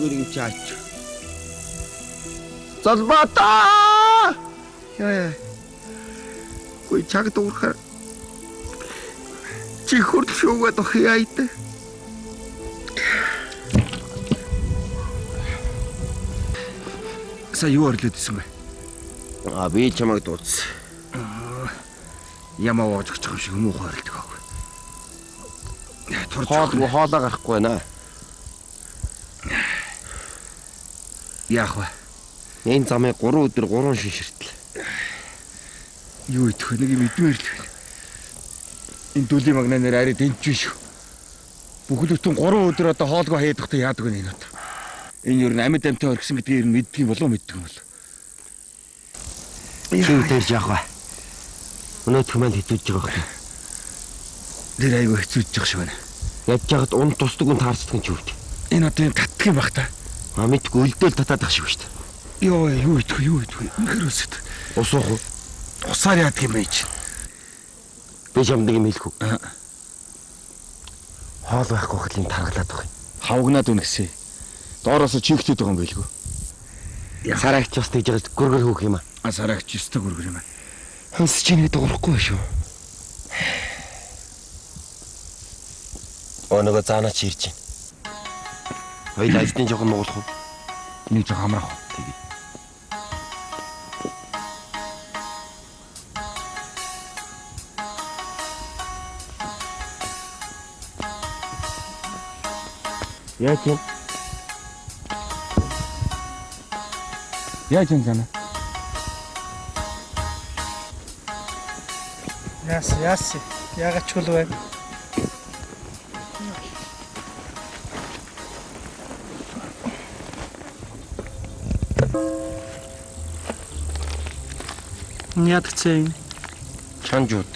Нөгөө нэг юм чи аач. Залбаата! Яа. Гүй чаг дуурахаар чи хурд шуугаад охи айд. Сая юу орлоод исэн бэ? А би чамайг дуудсан. Ямаа воож өгч байгаа юм шиг муухай орилдог аав. Турж Хоолгүй хоолоо гарахгүй байна. Яах вэ? Энэ замыг 3 өдөр 3 шин ширтлээ. Юу идэх вэ? Нэг юм идмээр л байна. Энэ дүлийн магнаа нэр арай дэнч биш. Бүхэл бүтэн 3 өдөр одоо хоолгүй хаяад байхдаа яадаг вэ энэ одоо? Энэ ер нь амьд амьтаа орхисон гэдгийг ер нь мэддэг юм болов уу мэддэг юм бол. Чи дээр яах вэ? Өнөөдөр маань хэцүүж байгаа хэрэг. Тэр айгүй хэцүүж байгаа шиг байна. Ядж яхад ун тусдаг ун таарцдаг юм чи өвд. Энэ одоо юм татдаг юм бах та. А мэдгүй өлдөөл татаад ах шиг шүү дээ. Йоо юу идэх вэ? Юу идэх вэ? Үнэхэр өсөд. Ус уух уу? Усаар яадаг юм бэ чи? Би чамд нэг юм хэлэх үү? Хоол байхгүй хэл юм таргалаад байгаа юм. Хавгнаад үнэксээ. Доороос чигтээд байгаа юм байлгүй. Сараагч бас тэгж байгаа гөргөр хөөх юм аа. А сараагч өстө гөргөр юм аа. Хөнс чи нэг дуурахгүй шүү. Оо нөгөө заанаа чи ирж байна. Хоёул ажлын жоохон нугалах уу? Нэг жоох амрах. Тэгээ. Яаж юм? Яаж юм зана? Яас яас яагаад чул байна? Ядагцэн. Чанж ууд.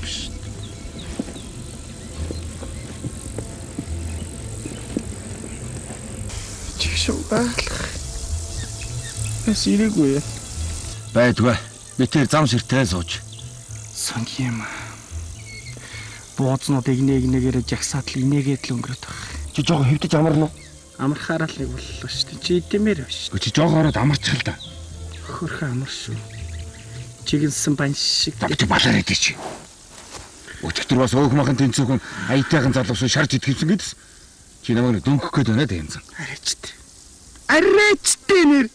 Биш. Чиг шүү байлах. Бас ирээгүй. Байдгүй. Би тэр зам ширтээ сууж. Сонги юм. Буузнууд игнэ игнэгээрээ жагсаад л инээгээд л өнгөрöd байх. Чи жоохон хэвдэж амарна уу? Амархаараа л нэг боллоо шүү дээ. Чи идэмээр байна шүү. Чи жоохоо ороод амарчих л да. Хөрхөн амар шүү. Чигэнсэн бан шиг. За би чи балаар идэж чи. Өчигдөр бас өөх махан тэнцүүхэн аятайхан залуусан шарж итгэвсэн гэдс. Чи намайг нэг дөнгөх гээд байна даа янзан. Арайчт. Арайчт нэр.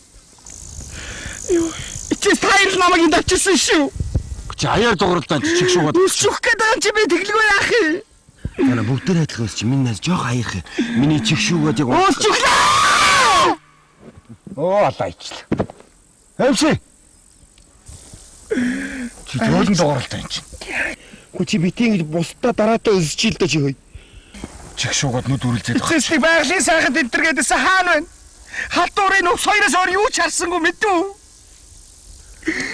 Юу? Чи таяр намайг энд авчирсан шүү. Чи аяар дууралдаан чи чиг шуугаад. Өсөх гээд байгаа чи би тэглэгүй яах юм? Тана бүгдээр адилхан ус чи миний найз жоох аярах. Миний чих шүүгээд яг Өсөглөө! Оо алаачлаа. Эмши. Чи зөөлөн дууралдаан чи. Үгүй чи бити ингэж бусдаа дараатай өсөж ил дээ чи хөөе. Чиг шуугаад нүд үрэлзээд байгаа. Эцэслэг байгалийн сайхан тэнтэр гэдээсэн хаана байна? Халдварын нүх соёроос өөр юу ч харсангүй мэдв.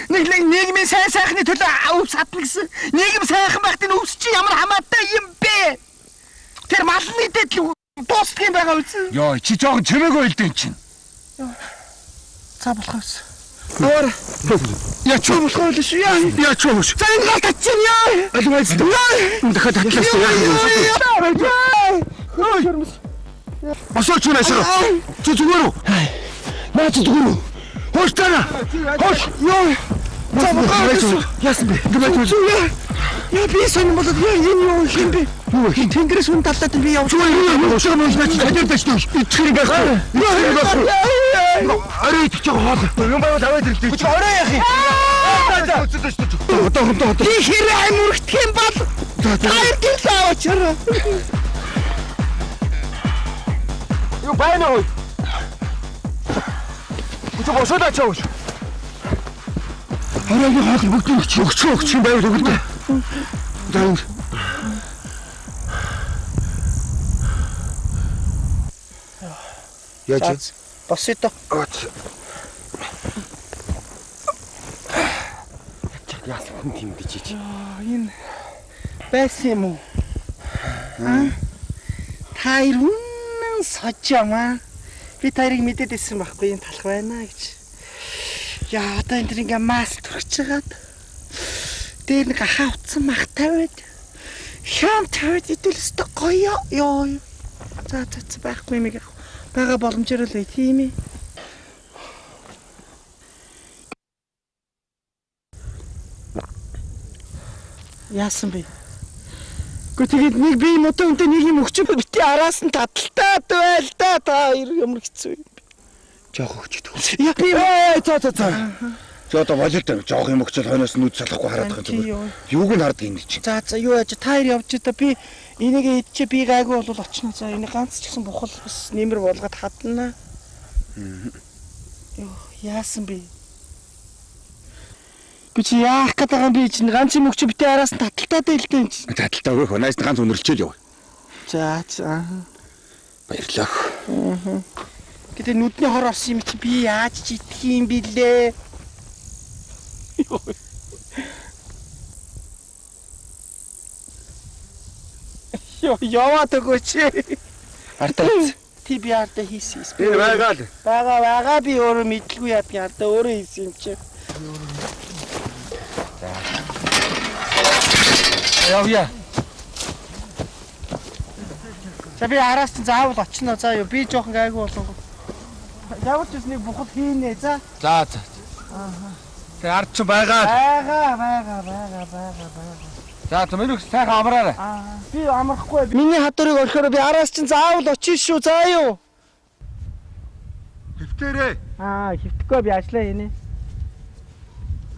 Нэг нэг нийгмийн сайн сайхны төлөө өвс хатна гэсэн. Нийгэм сайхан байхад энэ өвс чи ямар хамаатай юм бэ? Тэр малны дэд л дуустдаг юм байгаа үз. Йоо чи жоохон чимээгүй хэлдэг чинь. За болох үз. Өөр Яа чи болох үл шүү яа. Яа чи хөөш. За энэ гал татчин яа. Аль байц. Дахиад татлаас яах юм бэ? Босоо чи наашаа. Чи зүгээр үү? Наа чи зүгээр үү? Хөөш тана. Хөөш. Йоо. За болох үз. Яасан бэ? Зү яа. Яа би сонир болоод яа энэ юу юм бэ? Юу вэ? Тэнгэрээс хүн талаад би явж. Юу юу юу? Шиг мөн наа чи танаар даштай. Итгэх юм байхгүй. Итгэх юм байхгүй. Орой идэх жоо хоол. Юм байвал аваад ирлээ. Чи орой яах юм? За за. Одоо одоо одоо. Би хэрэг ам үргэх юм бол таяр гэрэл аваачаарай. Юу байна уу? Чи босоод ачаа уу? Оройн хоол бүгд өгч өгч өгч юм байвал өгдөө. За юм. Яаж? Босъё доо. Яасан хүн тийм гэж чи. Энэ байсан юм уу? Аа? Та хоёр үнэн сож ямаа. Би та хоёрыг мэдээд ирсэн байхгүй энэ талах байна гэж. Яа одоо энэ төр ингээ мас түрхэж хагаад. Дээр нэг ахаа утсан мах тавиад. Хям тавиад идэл өстө гоё ёо. За за за байхгүй юм яг. Бага боломжоор л бай тийм ээ. Яасан бэ? Гэхдээ тэгээд нэг би модон үнтэй нэг юм өгч бити араас нь таталтаад байл та та ямар хэцүү юм. Жоох өгч идэх. Я би Ээ за за за. За одоо болоод байна. Жоох юм өгчөл хойноос нүд салахгүй хараад байгаа зүгээр. Юуг нь харддаг юм чи. За за юу яаж та хоёр явж та би энийг идчихэ би гайгүй бол очно. За энийг ганц ч гэсэн бухал бас нэмэр болгоод хадна. Йоо яасан бэ? Би чи яах гээд байгаа юм би чинь ганц юм өгч битээ араас нь таталтаад байл та юм чи. Таталтаа өгөх. Нааш ганц өнөрлчээл яв. За за. Баярлалаа. Гэтэ нүдний хор орсон юм чи би яаж ч идэх юм бэлээ. Йоо яваад өгөөч. Артаа. Ти би ардаа хийсэн. Би байгаа л. Бага бага би өөрөө мэдлгүй яа би ардаа өөрөө хийсэн юм чи. Явъя. За би араас чинь заавал очино заа юу би жоохон гайгүй болов. Ямар ч үс нэг бухал хийнэ за. За за. Аа. Тэг ард чи байгаа. Бага бага бага бага бага. За за миний сайхан амраарай. Аа би амрахгүй. Миний хадуурыг орхиороо би араас чинь заавал очино шүү заа юу. Хэвтэрээ. Аа хэвтэхгүй би ажиллаа хийнэ.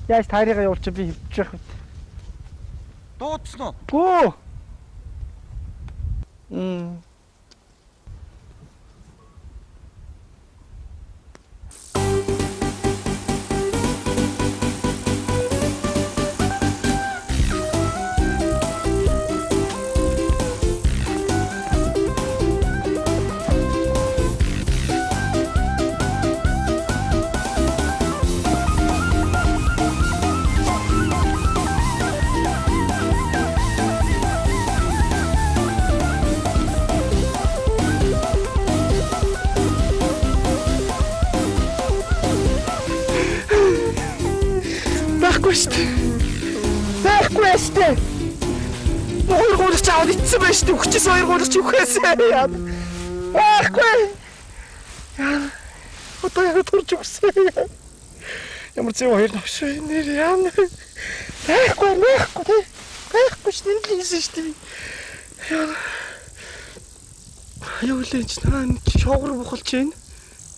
Яаж таарыгаа явуулчих би хэвчих вэ? Дуудсан уу? Гүү. Байхгүй шүү дээ. Байхгүй шүү дээ. Хоёр гуурч аваад ицсэн байж шүү дээ. Хүчээс хоёр гуурч үхээсээ яа. Байхгүй. Яа. Одоо яг турж өгсөн. Ямар зэв хоёр новш нэр яа. Байхгүй байхгүй тий. Байхгүй шүү дээ. Энэ хийсэн шүү дээ. Яа. Юу лээ чи наа шоогор бухалж байна.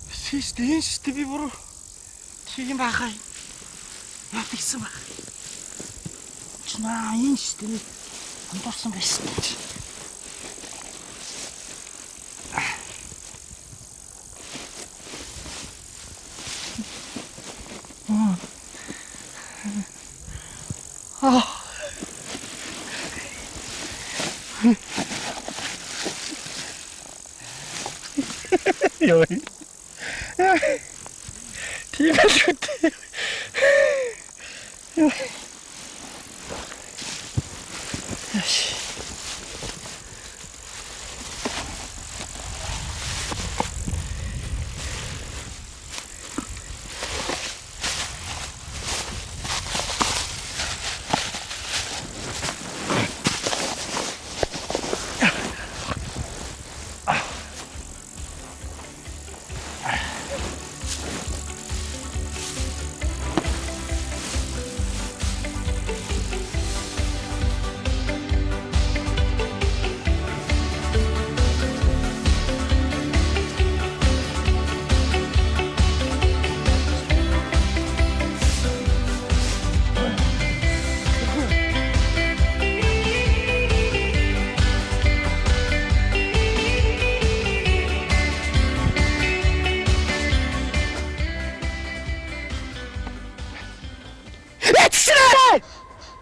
Шүү дээ. Энэ шүү дээ би буруу. Чи юм баахай. Яа тэгсэн баг. Чи наа энэ шүү дээ. Андуурсан байсан чи. Аа. Йой. Тийм л үү. Яш.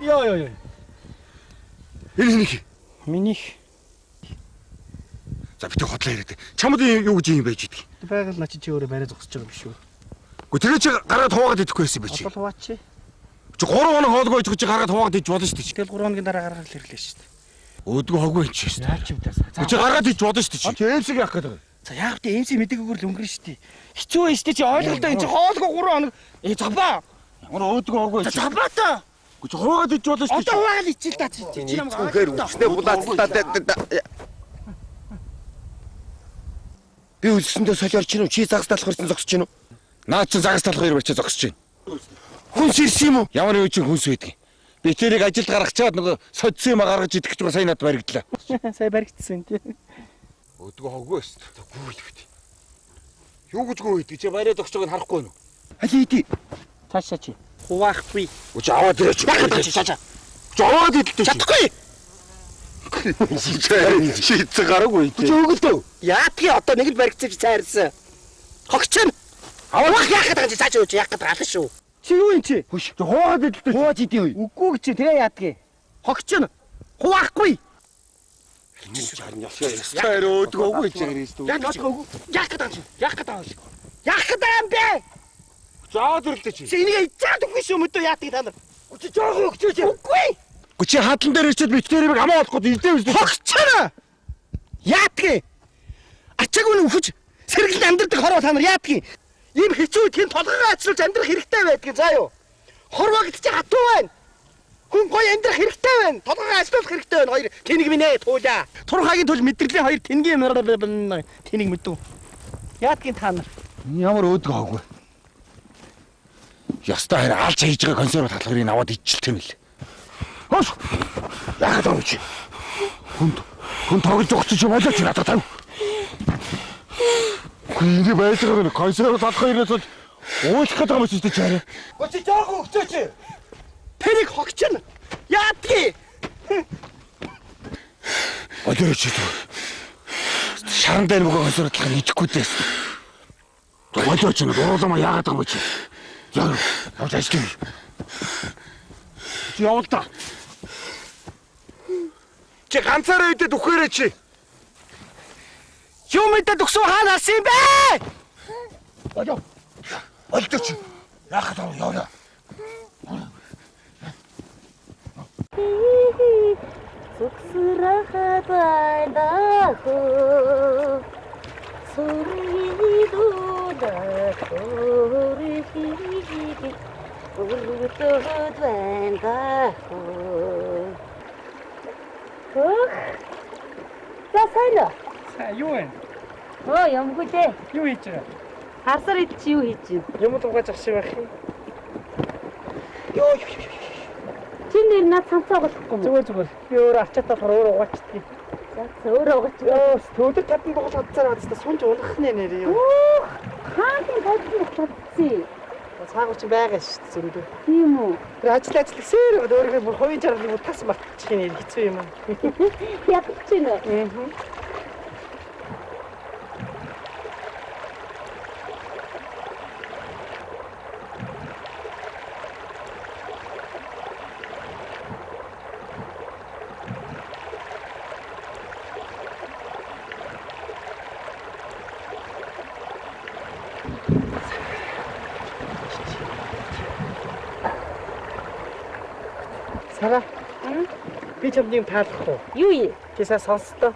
Йоо ёо ёо. Энэ нэг. Минийх За битгий хотлоо яриад. Чамд юу гэж юм байж идэх. Байгаль на чи өөрөө барай зогсож байгаа юм биш үү? Гэхдээ тэр чи гараад хуваагаад идэхгүй байсан байх чи. Одоо хуваач. Чи 3 хоног хоолгүй идэх чи гаргаад хуваагаад идэж болно шүү дээ. Тэгэл 3 хоногийн дараа гаргаад ирлээ шүү дээ. Өөдгөө хоггүй юм чи шүү дээ. Яач юм даа. Чи гаргаад идэж болно шүү дээ. Чи ЭМС-ийг яах гээд байгаа. За яах вэ? ЭМС мэдээгүйгээр л өнгөрнө шүү дээ. Хэцүү байж шүү дээ чи ойлголтоо энэ чи хоолгүй 3 хоног. Э зовбаа. Ямар өөдгөө хоггүй. За зовбаа та. Чи хуваагаад ич болно шүү дээ. Одоо хуваагаад ичил та чи. Чи намайг Үнэхээр үчнээ булаацтаа. Би үлсэндээ солиорч гинүү? Чи загас талах ирсэн зогсож гинүү? Наа чи загас талах ирвэ чи зогсож гин. Хүнс ирсэн юм уу? Ямар юу чи хүнс байдаг. Би тэрийг ажилд гаргачаад нөгөө содсон юм гаргаж идэх гэж байгаа сая над баригдлаа. Сая баригдсан тий. Өдгөө хоггүй өст. Гүү идэвхтэй. Юу гэж гүү идэх чи бариад өгч байгааг харахгүй юу? Аль иди. Цаашаа чи. Хуваахгүй. Үгүй аваад ирээч. Яах гэдэг чи цаашаа. Чи аваад идэлтэй. Чадахгүй. Шийдсэн гараагүй Чи өгөлдөө. Яадгийн одоо нэг л баригдсан чи цайрсан. Хогч нь. Авах яах гэдэг чи цаашаа чи яах гэдэг алан шүү. Чи юу юм чи? Хөш. Чи хуваагаад идэлтэй. Хувааж идэв. Үгүй чи тэгээ яадгийн. Хогч нь. Хуваахгүй. Тэр өөдгөөгүй чи хэрэг шүү. Яах гэдэг үгүй. Яах гэдэг чи. Яах гэдэг юм шиг. Яах гэдэг юм бэ? Чи аваад ирлээ чи. Чи энийг ичээд өгөх шүү мөдөө яадгийг та нар. Чи жоохон өгчөөч. Үгүй. Үгүй чи хадлан дээр ирчээд би тэр юм амаа болохгүй идээ үстэй. Хогч нь. Яадгийн. Ачаагүй нь үхэж сэргэлэн амьдрдаг хорвоо та нар яадгийн. Ийм хэцүү тийм толгойгоо ачлуулж амьдрах хэрэгтэй байдгийг заа юу. Хорвоо гэдэг чи хатуу байна. Хүн гоё амьдрах хэрэгтэй байна. Толгойгоо ачлуулах хэрэгтэй байна. Хоёр тэнэг минь ээ туулаа. Турхагийн тул мэдрэлийн хоёр тэнгийн тэнэг мэдүү. Яадгийн та нар. Ямар өөдгөө хоггүй. Ястай харин алж хийж байгаа консерв талхарыг аваад иччихэл юм л. Хош. Яагаад байгаа чи? Хүнд хүн тоглож өгч чи болооч надад тав. Үгүй байж байгаа нь консерв талхарыг бол уучих гэдэг юм чи чи арай. Чи жоохон өгчөөч. Тэрийг хогч нь. Яадгийн. Болооч чи. Шаран дээр нөгөө консерв талхарыг идэхгүй дээ. Болооч нь уруулаа яагаад байгаа юм чи? Яг явж ажиллая. Чи явал та. Чи ганцаараа идээд үхээрэй чи. Юм идээд өгсөн хаана харсан юм бэ? Болоо. Болдоо чи. Яах вэ? Яваа. Зүгсрахад байна хөө. Сүргийдүүлэх өөрхийг өргөдөд байна хөө. Хөх. За сайн уу? Сайн юу вэ? Оо юмгүй дээ. Юу хийж байгаа? Харсаар ид чи юу хийж байна? Юм дуугаж ах шиг байх юм. Йоо. Чи нэр над цамцаа болохгүй юм уу? Зүгээр зүгээр. Би өөрөө ачаатаа болохоор өөрөө угаачдаг. За өөрөө угаач. Йоо, төлөв таван бугал хадсаар бацтай сунж унах нэ нэр юм. Өөх. Хаан тавьсан чадсан. Цаагаар чи байгаа шүү дээ зөндөө. Тийм үү? Тэр ажил ажил гэсээр өөрийнхөө бүр хувийн жаргалыг бүр тас мартчих юм хэцүү юм аа. Ядаж чинь үү? Аа. Сара. Би чамд юм таалах уу? Юу юм? Чи сайн сонсдоо.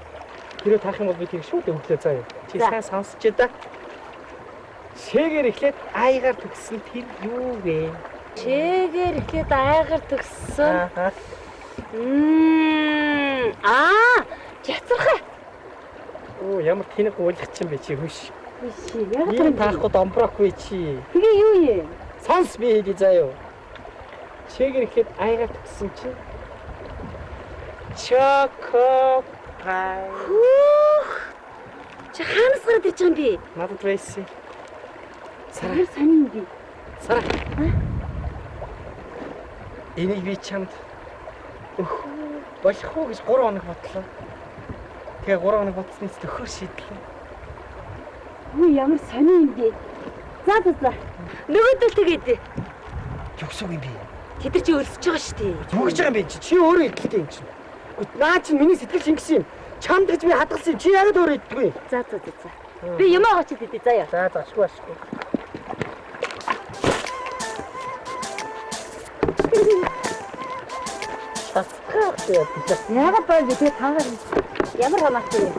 Хэрвээ таах юм бол би тэрийг шууд өглөө заа юу. Чи За. сайн сонсч да. Шээгээр эхлээд аягаар төгссөн тэр юу вэ? Чэгээр эхлээд айгаар төгссөн. Аа. Аа, жацархай. Оо ямар тэнэг уулах чинь бэ чи хөш. Биш яг Ийм таахгүй домброхгүй чи. Тэгээ юу юм? Сонс би хэлий заа юу. Шээгээр эхлээд аягаар төгссөн чинь Чоко пай. Хөөх. Чи хаанаас гараад ирж байгаа юм бэ? Надад байсан. Сара, Ямар сонин юм бэ? Сара. Энийг би чамд өх болох уу гэж 3 хоног бодлоо. Тэгээ 3 хоног бодсны эцэст өхөр шийдлээ. Үгүй ямар сонин юм бэ? За за за. Нөгөөдөл тэгээд Югсаг юм би. тэд нар чи өлсөж байгаа шүү дээ. Юу гэж байгаа юм бэ чи? Чи өөрөө идэлтэй юм чинь. Гэхдээ наа чинь миний сэтгэл шингэсэн юм. Чамд гэж би хадгалсан юм. Чи яагаад өөрөө иддэггүй? За за за за. Би юмаа очиж идэ заяа. За за ашгүй ашгүй. Чацхах гэдэг. Яагаад бай би тэгээ тангаар ямар хамаатай юм?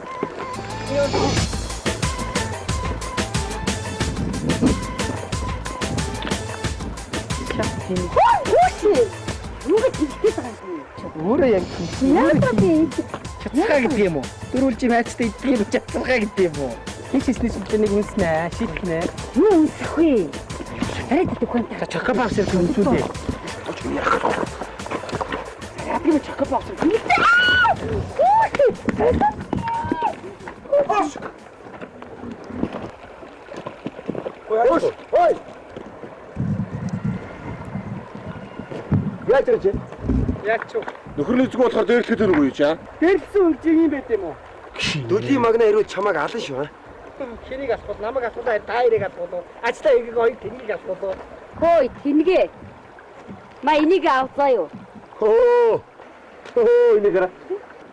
Чат тийм. Хүүшээ. Юуг тэнхтэй байгаа юм. Өөрөө яг Яагаад би чацгаа гэдэг юм уу? Дөрүлж майцтай идэх юм чацгаа гэдэг юм уу? Хич хийснээс бид нэг үнснэ, шийтгэнэ. Юу үнсэх вэ? Арай дөхөн та. За чокопап сэрх үнсүүлээ. Яг юм чокопап сэрх. Ой. Ой. Яаж ирж? Яг ч. Нөхөрний зүг болохоор дээрлэхэд өргөө юу чи аа? Дээрлсэн үржиг юм байт юм уу? Дүлийн магна ирвэл чамайг алан шүү. Хэнийг алах бол намайг алах уу, та хоёрыг алах уу? Ажлаа эгийг хоёр тэнгийг алах уу? Хөөе, тэнгээ. Ма энийг авцаа юу? Хөө. Хөө энийг хараа.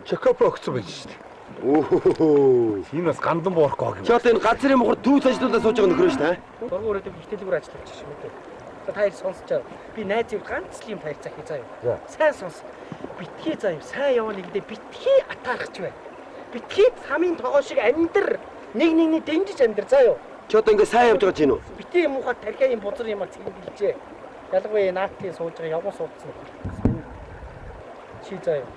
Чокопо өгсөн байж шүү дээ. Өө. Энэ бас гандан буурахгүй юм. Чи одоо энэ газрын мухар түүц ажиллуулаад сууж байгаа нөхөр шүү дээ. Дургу өрөөдөг ихтэлгүр ажиллаж шүү дээ. За та хоёр сонсож байгаа. Би найз юм ганц л юм таяр захий заа юу. Сайн сонс. Битгий заа юу. Сайн яваа нэгдээ битгий атаархч бай. Битгий самын тогоо шиг амьдр. Нэг нэгний дэмжиж амьдр заа юу. Чи одоо ингээ сайн явж байгаа чинь үү? Битгий муухай тархиа юм бузар юм а цэнгэлжээ. Ялангуяа наатын сууж байгаа явган суудсан. Чи заа юу.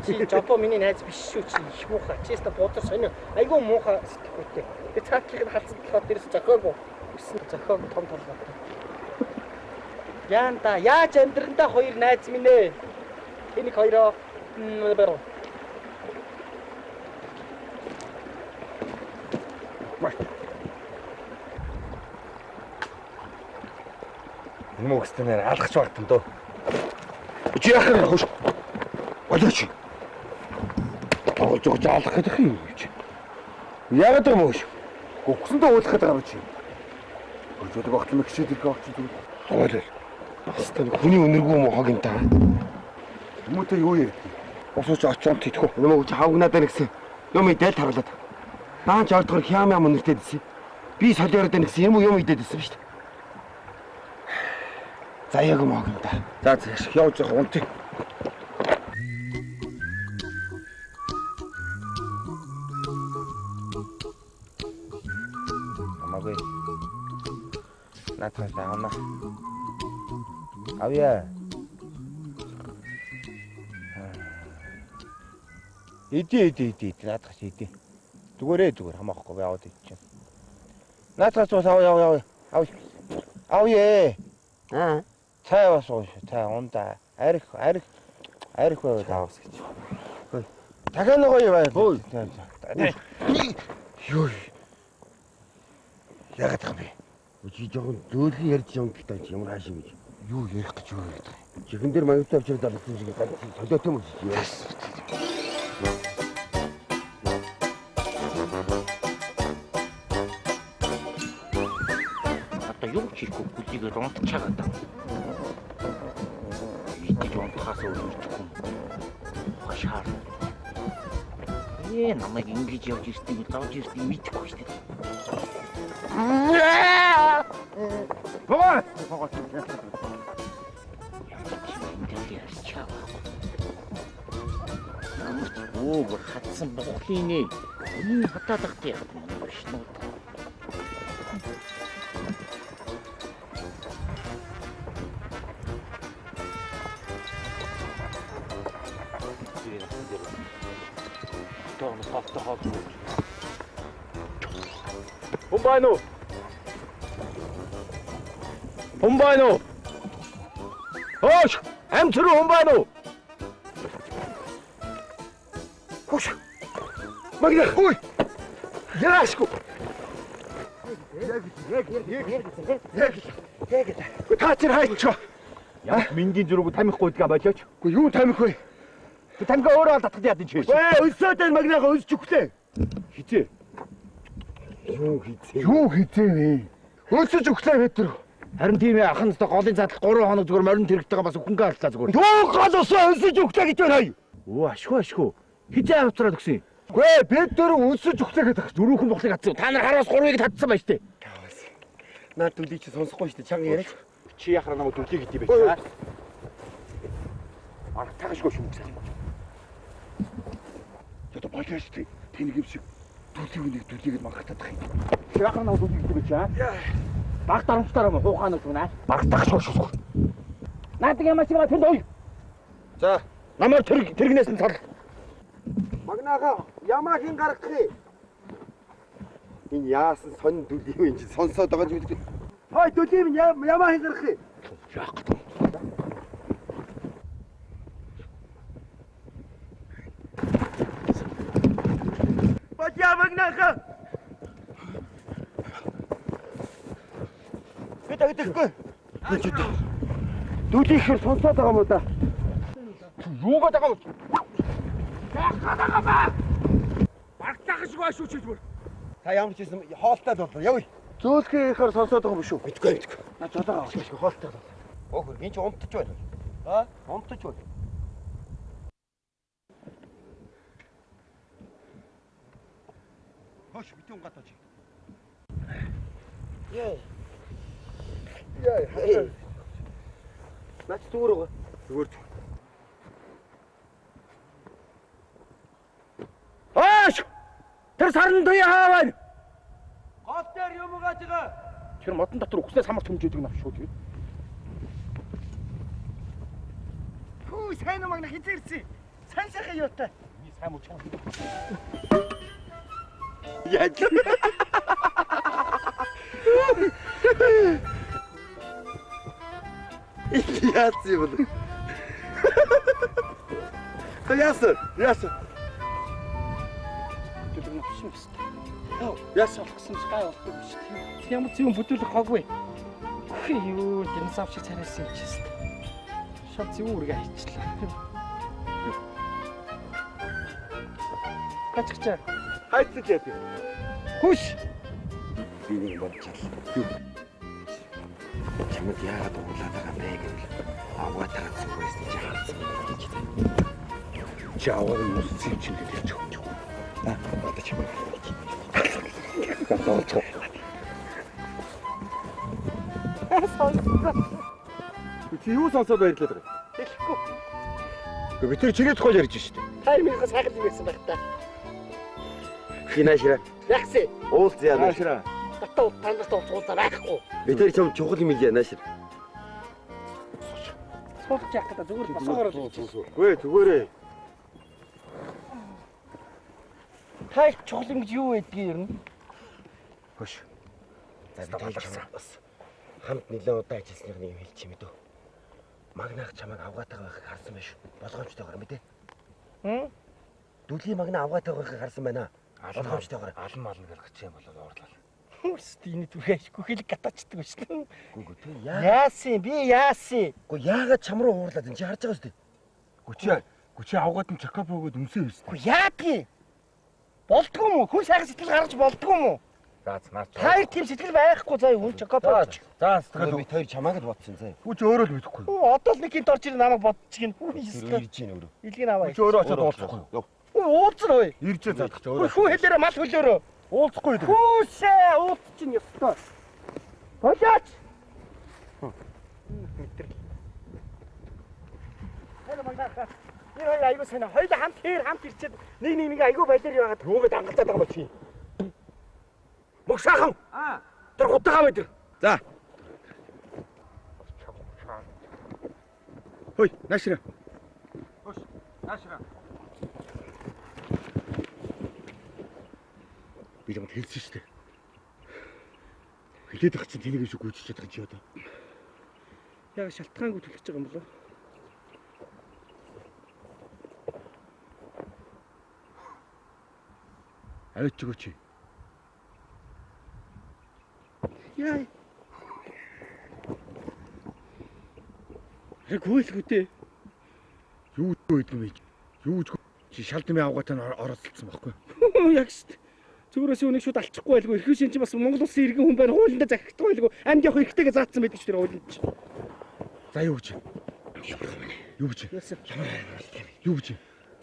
Чи жопо миний найз биш шүү чи их муухай. Чи өстө бузар сонио. Айгүй муухай сэтгэхүйтэй. Би цаатлыг нь халдсан болохоор дээрээс зохиогүй. Өссөн зохиогүй том толгойтой. Яанда яаж амьдрандаа хоёр найз минь ээ. Тэнийг хоёроо баруу. Энэ мөгстөнээр алгах багтан дөө. Чи яах юм хөөш? Болооч. Тоглож өгч алах гэдэг юм чи. Яагаад юм хөөш? Гүгсэндээ уулах гэдэг юм чи. Өчигдөр огтлон хичээд ирэх огч зүг. Тоолол. Баста хүний өнөргүү мохог юм та. Хүмүүстээ юу ярьдгийг? Босооч очоон тэтгэв. Нэмээ чи хавгнаад байна гэсэн. Юм идэл таргалаад. Даанч ордгор хям ям өнөртэй дсэн. Би солиород байна гэсэн юм уу юм идээд дсэн шүү дээ. За яг мохог юм та. За за явж явах унтъя. Хамаагүй. Наадах авна. Авъя. Иди иди иди наадах чи иди. Зүгээрээ зүгээр хамаахгүй би аваад идчихэв. Наадах цус авъя авъя авъя. Авъя. Аа. Цай бас ууш. Цай ундаа. Арх арх арх байвал авах гэж. Хөөе. Дахиад нэг гоё бай. Хөөе. Юу. Яагаад юм бэ? Чи жоохон зөөлхөн ярьж юм гэдэг чи ямар хааш юм бэ? Юу ярих гэж юу гэдэг юм? Чихэн дээр маягтай авчирд алгасан шиг ганц солиотой юм чи. Одоо юу ч хийхгүй гүлийгээр унтчихаад байна. Идэж унтахаас өөр мэдэхгүй. Хашаар. Намайг ингэж явж ирснийг зовж ирснийг мэдэхгүй шүү дээ. Боо! Ямар ч юм дээр ярьчаа байхгүй. Ямар ч ууг хатсан бухлын нэ. Миний хатаадах тийм биш нүү. Хүн байна уу? Хүн байна уу? Хөөш! Амт руу хүн байна уу? Хөөш! Магна! Ой! Яашгүй! Яг Та чинь хайчаа. Ямар мингийн зүрэг тамихгүй гэдгээ болооч. Үгүй юу тамих вэ? Тамхи өөрөө ал татгад яд чи. Өө өлсөөд байна магнаага өлсч өглөө. Хизээ. Юу хизээ? Юу хизээ вэ? Өлсөж өглөө Петр. Харин тийм ээ ахан өстө голын задал 3 хоног зүгээр морин тэрэгтэйгээ бас өхөнгөө аллаа зүгээр. Юу гол усаа өлсөж өглөө гэж байна хай. Өө ашгүй ашгүй. Хизээ автраад өгсөн юм. Үгүй ээ Петр өлсөж өглөө гэдэг. Дөрүүхэн бухлыг татсан. Та нар хараас 3-ыг татсан байж тээ. Наад дүлий чи сонсохгүй шүү дээ. Чанга яриач. Чи яхаа намайг дүлий гэдэг юм бэ? Арга тагшгүй шүү гэсэн. Одоо болоо шүү дээ. Тэнийг юм шиг дүлийг үнийг дүлийгэд мангатаадах юм. Чи яхаа намайг дүлий гэдэг юм бэ? Баг дарамтаар юм хуухаа нэг түнэ. Баг тагшгүй шүү. Наадаг ямаа чи байгаа тэнд ой. За, Намайг тэргнээс нь цол. Магнаага ямаа хин гаргах юм? Энэ яасан сонь дүл юм чи сонсоод байгаа юм шиг. Хой дүлийг ямаа хин гаргах юм? Яах гэдэг. Бадья магнаага. Би тагдэхгүй. Дүлийнхэр сонсоод байгаа юм уу да? Юугаад байгаа вэ? Яах гээд байгаа ба? Баргтаах шиг ба шүү чи зүгээр. Та ямар ч юм хоолтой боллоо. Явъя. Зөөлхөн ихээр сонсоод байгаа юм шүү. Мэдгүй мэдгүй. Наа жолоо авах. Хоолтой боллоо. Өөхөр энэ чи унтаж байна. Аа? Унтаж байна. Хош битүүн гадаа чи. Яа. Яа. Наач зүгээр байгаа. Зүгээр. Ааш! Тэр сарн туяа хаа байна? Гол дээр юм угааж байгаа. Тэр модон дотор үхснээ самар төмжөөдөг навш шүү дээ. Хүү сайн уу магна хизээ ирсэн. Сайн сайхан юутай. Миний сайн муу чам. Яаж? Яаж юм бэ? Та яасан? Яасан? Тэр навш юм шүү дээ. Яасан болгосон ч гай болдог шүү дээ. Ямар ч юм бүдүүлэх хоггүй. Үхээ юу динозавр шиг царайлсан юм чи шүү дээ. Шал зэвүүн үргээ хайчлаа. Гачгачаа. Хайцсан ч яа. Хүш. Би нэг бодчихлаа. Юу? Чамд яагаад уурлаад байгаа юм бэ гэвэл авгаатайгаа зүг байсан чи харсан гэж. Чи аваад нүсцэн чинь гэж хэлж өгч. Аа, одоо чамайг харах. Чи юу сонсоод баярлаад байгаа юм? Хэлэхгүй. Гэхдээ би тэр чигээ тухай ярьж штэ. Та минийхээ сайхан юм ярьсан байх та. Хинашра. Яхсэн. Уулзъя наашра. Татаа танаас уулзаа байхгүй. Би тэр чам чухал юм хэлье наашир. Суулж яах гэдэг зүгээр босоогоор л. Үгүй зүгээрээ. Та их чухал юм гэж юу байдгийг ер нь? Хөш. За би чамд бас хамт нэлээд удаан ажилласных нэг юм хэлчих юм дөө. Магнаах чамайг авгаатайгаа байхыг харсан байх шүү. Болгоомжтойгоор мэдээ. Хм? Дүлийн магна авгаатайгаа байхыг харсан байна. Болгоомжтойгоор. Алан малн гэж гарчих юм болоод уурлаа. Хүмүүст энэ түрхээ ашгүй хэл гатаачдаг биш үү? Гү гү тэ яа. Яасан би яасан? Гү яагаад чам руу уурлаад энэ чи харж байгаа шүү дээ. Гү чи авгаад нь чакап өгөөд өмсөн юм шүү. Гү яадгийг? Болдгоо юм уу? Хүн сайхан сэтгэл гаргаж болдгоо юм уу? За наач. Та хоёр тийм сэтгэл байхгүй заа хүн чакап. За сэтгэл би хоёр чамааг л бодсон заа. Гү чи өөрөө л мэдэхгүй. Одоо л нэг гинт орж ирэн намайг бодчих гин. Тэр ирж гин өөрөө. Илгийг аваа. Гү чи өөрөө очиод уулзахгүй юу? Уулзна хөөе. Ирж заадах чи өөрөө. Хүү хэлээрээ мал хөлөөрөө. Уулзахгүй үү? Хүүсээ уулзчих нь ёстой. Болооч. Мэдрэл. Тэр магнаа. Энэ хоёр айгуу сайн. Хоёул хамт хээр хамт ирчээд нэг нэг нэг айгуу балер яваад юугээд ангалдаад байгаа юм чи. Мөгсаахан. Аа. Тэр хутгаа аваа тэр. За. Хөөе, наашра. Хөш, наашра. Би чамд хэлсэн шүү дээ. Хэлээд байх чинь тэнийг шиг гүйцэж чадах чи одоо. Яг шалтгаангүй түлхэж байгаа юм болоо. Аваач өгөөч. Яа. Яг гүйлгүй дээ. Юу гэдэг юм бэ? Юу гэж чи шалдмын авгаатай нь оролцсон байхгүй. Яг шүү дээ. Зүгээрээс үнийг шууд алчихгүй байлгүй. Эрхэн шин чи бас Монгол улсын иргэн хүн байна. Хуулиндаа захигдах байлгүй. Амьд явах эрхтэйгээ заацсан байдаг ч тэр хуулинд чи. За юу гэж? Ямар юм бэ? Юу гэж? Ямар юм бэ? Юу гэж?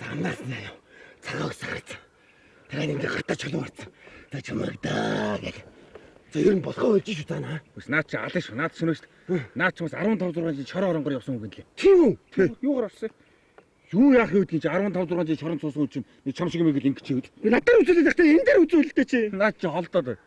Замнаас нь яа. Цагааг сарцсан. Тэр нэг гартаа чулуу гарцсан. За чамайг даа гэх. За ер нь болохоо болж шүү цаана. Үс наад чи алан шүү. Наад шөнө шүү. Наад чи бас 15 6 жил шороо оронгоор явсан хүн гэлээ. Тийм үү? Юугаар орсон? Юу яах юм гэдгийг чи 15 6 жил шорон цуусан хүн чинь нэг чам шиг юм гэл ингэж чивэл. Би надаар үзүүлээд байхдаа энэ дээр үзүүлэлтэй чи. Наад чи холдоод.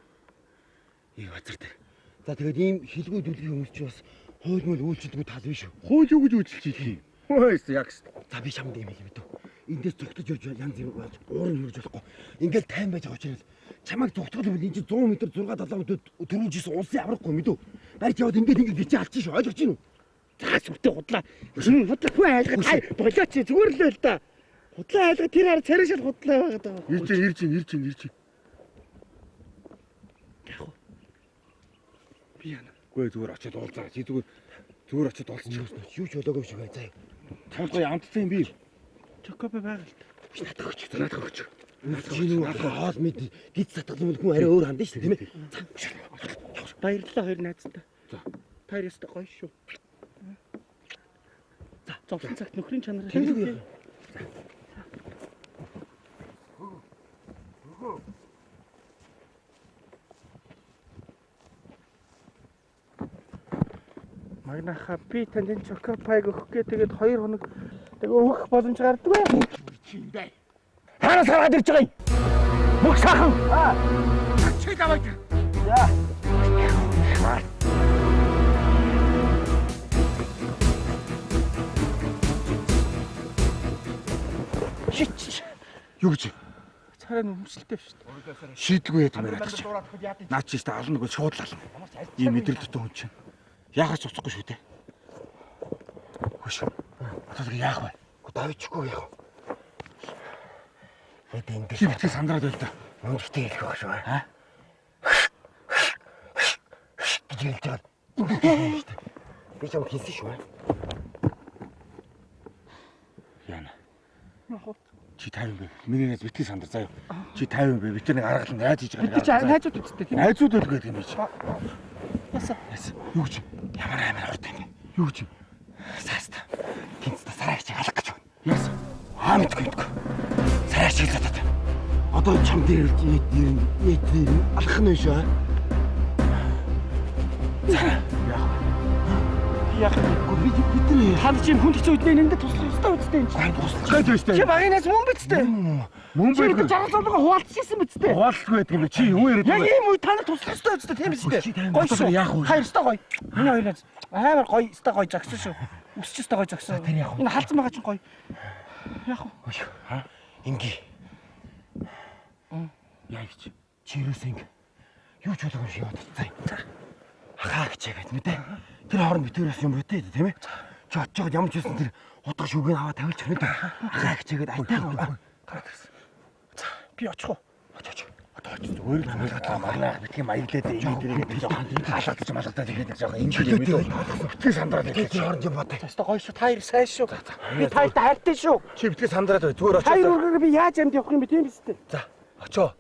Ий базар дээр. За тэгээд ийм хилгүй дүлгийн хүмүүс чи бас хууль мөл үйлчилдэггүй тал биш үү? Хууль юу гэж үйлчилж юм? Хөөс яг шүү. За би чамд юм хэлээ мэдв. Эндээс зүгтэж явж янз юм болж уурын хөрж болохгүй. Ингээл тайван байж байгаа учраас чамайг зүгтгэл юм энэ чинь 100 м 6 7 м төрүүлж исэн улсын аврахгүй мэдв. Барьж яваад ингээд ингээд бичээ алчих шүү. Ойлгож байна уу? За сүртэй худлаа. Худлаа хүн айлгад та болооч зүгээр л байл та. Худлаа айлгад тэр хар царай шал худлаа байгаад байгаа. Ирж ирж ирж ирж. Яг уу. Би яана. Үгүй зүгээр очиод уулзаа. Чи зүгээр очиод уулзчих. Юу ч болоогүй юм шиг бай заа. Чамд гоё амтсан юм би. Чокопе байгаа л та. Би надад өгч. Надад өгч. Чи нэг хоол мэд гид сатгал юм хүн арай өөр хандна шүү дээ, тийм ээ. Баярлалаа хоёр найздаа. За. Та хоёр ёстой гоё шүү. За, зовсон цагт нөхрийн чанараар хэлдэг. Магнаха би танд энэ чокопайг өгөх гээ тэгээд 2 хоног тэг өгөх боломж гардаггүй. Чи юм бэ? Хаанаас хараад ирж байгаа юм? Мөх сайхан. Аа. Чи даваад. За. Шич. Юу гэж? Царай нь өмсөлтэй шүү дээ. Шийдэлгүй яд юм яриад чи. Наад чи шүү дээ ална нөгөө шууд л ална. Ийм мэдрэл дутуу хүн чинь. Яахаж цуцахгүй шүү дээ. Хөш. Одоо тэг яах вэ? Гэхдээ давчихгүй яах вэ? Эд энэ Чи битгий сандраад байл та. Мөнгөтэй хэлэх байх шүү. Аа? Гэж хэлж байгаа. Ингэж хэлж шүү дээ. Би чамд хэлсэн шүү. Яна. Яг уу. Чи 50 бэ. Миний найз битгий сандар заяа. Чи 50 бэ. Бид нар нэг аргалан яаж хийж байгаа Бид чи найзууд үсттэй тийм ээ. Найзууд л гэдэг юм би чи. Яса. Яасан. Юу гэж? Ямар амар урт юм бэ? Юу гэж? Сааста. Тэнцтэй сарай чиг алах гэж байна. Яасан. Аа мэдгүй мэдгүй. Сарай чиг л одоо. Одоо чам дээр ирж ээд нэр алах нь шүү. Яах вэ? Яах юм бэ? Би бид нар Та нар чинь хүн хэцүү үднэ энд туслах ёстой үсттэй энэ чинь. Туслах гэж байна шүү Чи дээ. багийн найз мөн биз дээ. Мөн Чи байдаг. бид жаргал зовлогоо хуваалцчихсан биз дээ. Хуваалцгүй байдаг юм бэ? Чи юу яриад Яг байгаа вэ? ийм үе та нар туслах ёстой үсттэй тийм биз Чи дээ. тань Гоё одоо шүү. яах вэ? Хоёр ёстой гоё. Миний хоёр найз амар гоё ёстой гоё загсан шүү. Өсч ёстой гоё загсан. Тэр яах вэ? Энэ халдсан байгаа чинь гоё. Яах вэ? Инги. Яа гэж. Чи юус инг. Юу ч болоогүй шиг яваад цаа. Хаа гэж мэдээ. Тэр хооронд битүүрээс юм бүтээ тийм ээ. Чи очиж байгаад ямар ч байсан тэр утга шүүгийг аваад тавилж хэрэг. Хаа гэчээгээд айтайгаа. Гараад ирсэн. За би очих уу? Оч оч. Одоо очиж зүгээр л зүгээр магнаах битгий маяглаад энэ дээрээ жоохон халаадаж малгадаад ихэд жоохон энэ юм үү? Битгий сандраад Тэр байх. хооронд юм бодъё. За ёстой гоё шүү. Та хоёр сайн шүү. Би та хоёрт хайртай шүү. Чи битгий сандраад бай. Зүгээр Та хоёр очиж. үргээр би яаж амьд явах юм бэ тийм биз дээ. За, очоо.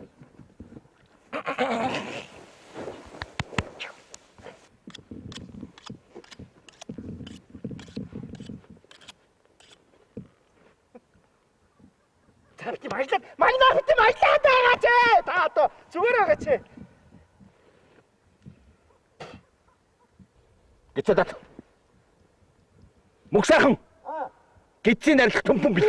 Та бити маяглаад магнаа бити маяглаад байгаа ч. Та одоо зүгээр байгаа ч. Гэцээ дат. Мөх сайхан. Гидсийн нарилах төмпөн бэлч.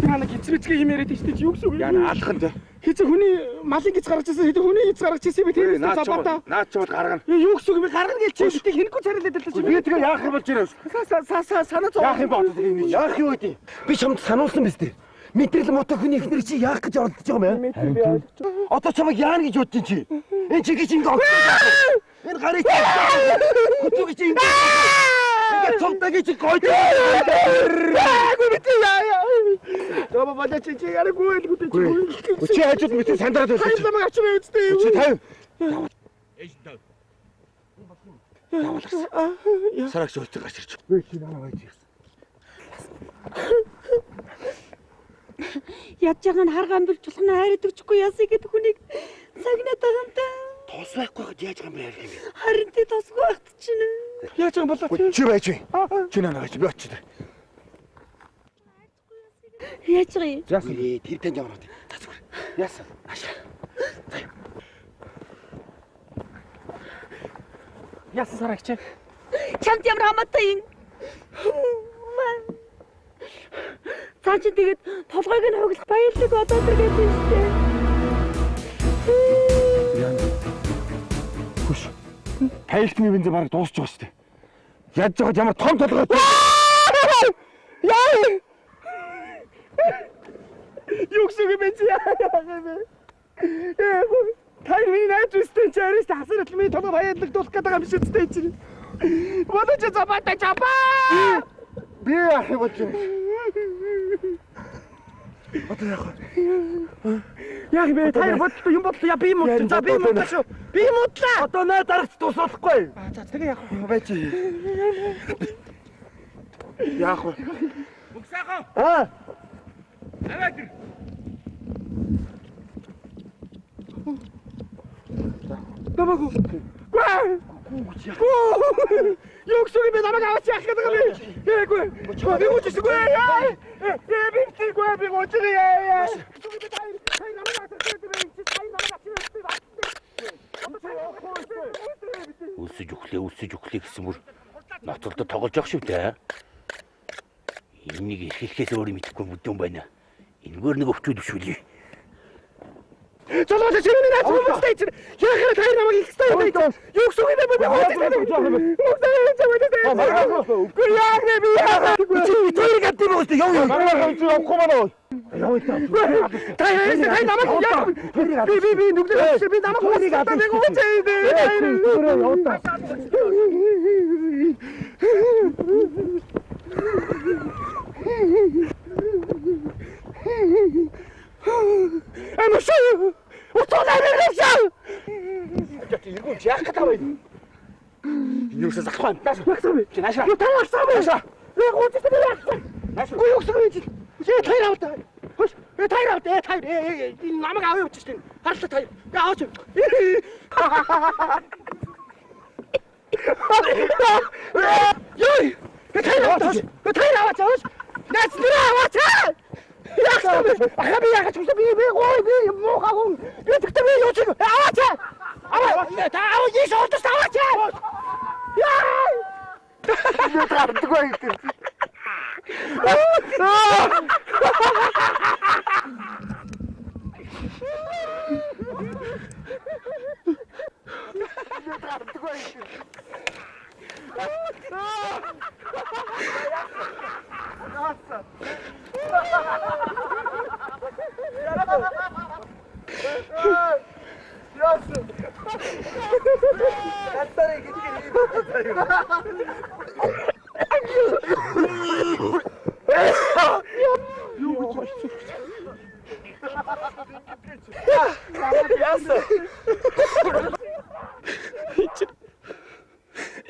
Яна гизрэцгээ юм яриад тийч юу гэсэн үг юм? Яна алах нь те. Хизээ хүний малын гиз гаргаж ирсэн, хэдий хүний гиз гаргаж ирсэн би тийм үү Наад зобоо. наад ч бол гаргана. Юу гэсэн үг юм бэ? Гаргана гэж чи битгий хинэхгүй царилаад байлаа чи. Би тэгээ яах юм болж ирээ. Са са са санаа зовоо. Яах юм бэ одоо тэгээ энэ Яах юм бэ? Би чамд сануулсан биз дээ. Мэдрэл муутай хүний эхнэр чи яах гэж оролдож байгаа юм бэ? Харин би ойлгож байгаа. Одоо чамайг яана гэж бодож чи? Энэ чи гэж ингэ огцсон. Энэ гарыг чи хөтөө гэж ингэ. Ингээ цовдаа гэж гойд. Аагүй бити яа яа. Зобоо болоо чи чи яриаггүй байлгүй чи. Чи хажууд битгий сандраад байлаа. Хоёр намайг авчир үсттэй. Чи 50. Сарагч өөртөө гарч ирж. Би чи намайг байж ирсэн. Ядж байгаа нь харгаа амбилж болох нь хайр өгчихгүй ясыг гэдэг хүнийг сагнаад байгаа юм та. Тус байхгүй хад яаж байгаа юм бэ ярих юм бэ? Харин тий тусгүй байхад чинь. Яаж байгаа болоо чи. Чи байж бай. Чи намайг байж би очиж. Яаж байгаа юм? Яасан? Ээ тэр танд ямар хат. Та зүгээр. Яасан? Яасан сарагч. Чамд ямар хамаатай юм? Цаа чи тэгээд толгойг нь хуглах баярлаг одоо тэр гэдэг юм шүү дээ. Яна. Пайлтны бензин бараг дуусч байгаа шүү дээ. Яаж жаад ямар том толгой. Яа! Юу гэсэн юм бэ чи яа юм бэ? Та миний найз үстэй чи арист хасар миний толгой баярлагдуулах гэдэг юм шиг үстэй чи. Бодож забата чапа. Би яах юм бол чи. Одоо яах вэ? Яг бэ та бодлоо юм бодлоо я би муудлаа. За би муудлаа шүү. Би муудлаа. Одоо наа дарагч тусуулахгүй. За тэгээ яах вэ? Байж. Яах вэ? Бүх сайхан. Аа. Аваад ир. Намайг. Гү. Гү. Юу гэсэн юм бэ? Намайг аваач яах гэдэг юм бэ? Гээгүй. Би гүйжсэгүй. Ээ би битгийгүй би гүйжээ. Өлсөж өглөө, өлсөж өглөө гэсэн мөр ноцолдо тоглож явах шүү дээ. Энийг эрхэлэхээс өөр юм идэхгүй бүдүүн байна. Энэгээр нэг өвчүүд өшвөлье. Золоо чи миний наац хүмүүстэй чинь яхаа та намайг их хэвээр юм бэ? Юу гэсэн юм бэ? Би Үгүй яах вэ би яах вэ? Чи тэрийг ад юм уу? Яв яв. Маргаа чи явахгүй маа. Яв та. Та та намайг яах би би би нүглээ би намайг хүүрийг ад би гүйцээ. Яв та. Амш. Утгаалаа. Эргүүн чи яах гэдэг вэ? Энэ юусаа залахгүй юм. Нааш. Яасан бэ? Чи наашаа. Юу та яасан бэ? Наашаа. Би гүйцээ би яасан. Нааш. Үгүй юу гэсэн юм чи? Чи таяр аваа та. Хош. Э таяр аваа. Э таяр. Э намайг аваа явчих чинь. Харлаа таяр. Э аваач. Йой. Э таяр аваа. Э таяр аваач. Хош. Нац нэр аваач. Яасан бэ? Ахаа би яахаж хүсэ би би гой би муухай хүн. Би тэгтээ би юу чиг аваач. Аваа. Та аваа ийш олдос аваач. Яа. Би гардаггүй гэдэг.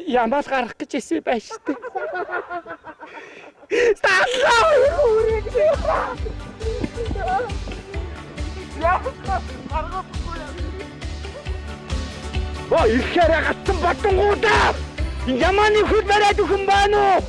Ямаас гарах гэж хэлсэн байж тээ. Сталлаа үрэг. Оо ихээр гацсан бодонгуудаа. Ямааны хөл бариад өгөн байна уу?